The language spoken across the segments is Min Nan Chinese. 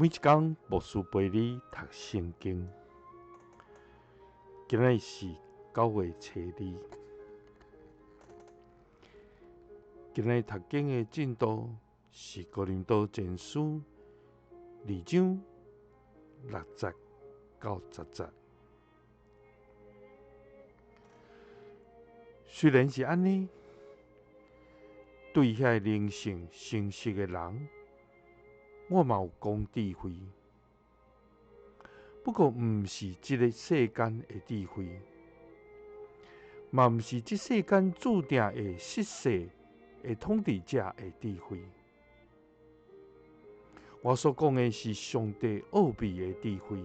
每一工牧師陪你讀聖經。今日是9月初2，今日讀經的進度是哥林多前書2章6節到10節。雖然是按呢，對遐个靈性成熟的人，我嘛有講智慧，不過毋是這个世間的智慧，嘛毋是這世間注定會失勢的統治者的智慧。我所講的是上帝奧秘的智慧，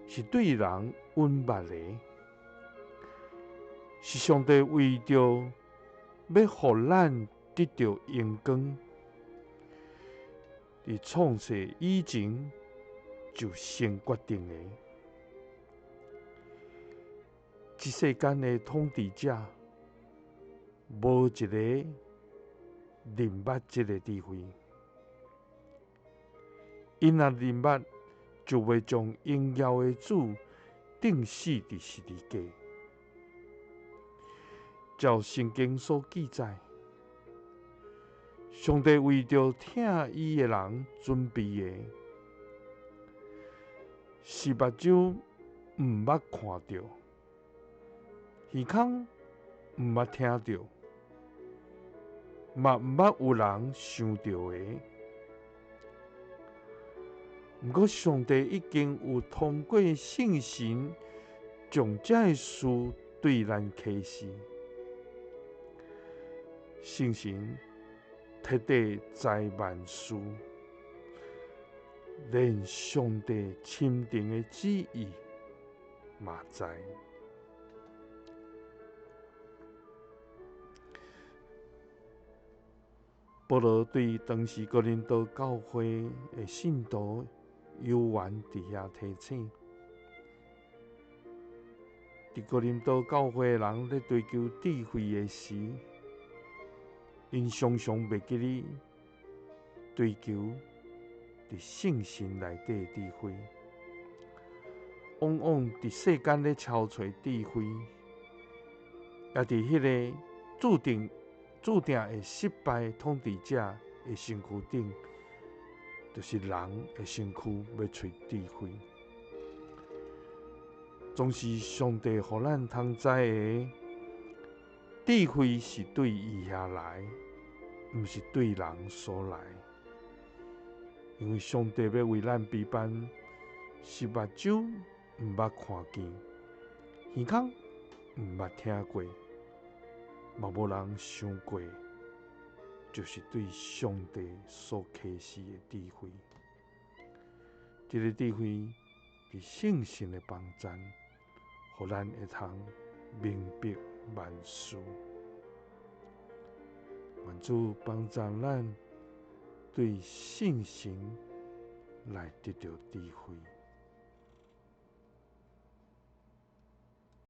是對人隱密的，是上帝為著欲予咱得著榮光，佇創世以前就先決定的。這世間的統治者，無一个認捌這个智慧。𪜶若認捌，就袂將榮耀的主釘死佇十字架。照聖經所記載，上帝為著疼伊的人準備的，是目睭毋捌看著，耳孔毋捌聽著，嘛毋捌有人想著的。毋過上帝已經有通過聖神將這个事對咱啟示。聖神徹底知萬事，連上帝深層的旨意嘛知。保羅對當時哥林多教會的信徒猶原佇遐提醒，佇哥林多教會的人咧追求智慧的時，𪜶常常袂記得追求佇聖神內底的智慧，往往佇世間咧搜揣智慧，也佇彼个注定會失敗統治者的身軀頂，就是人的身軀欲揣智慧。總是上帝予咱通知的智慧是對伊遐來，毋是對人所來。因為上帝欲為咱備辦，是目睭毋捌看見，耳孔毋捌聽過，嘛無人想過，就是對上帝所啟示的智慧。這个智慧佇聖神的幫贊，予咱會通明白萬事。願主幫助咱對聖神來得著智慧。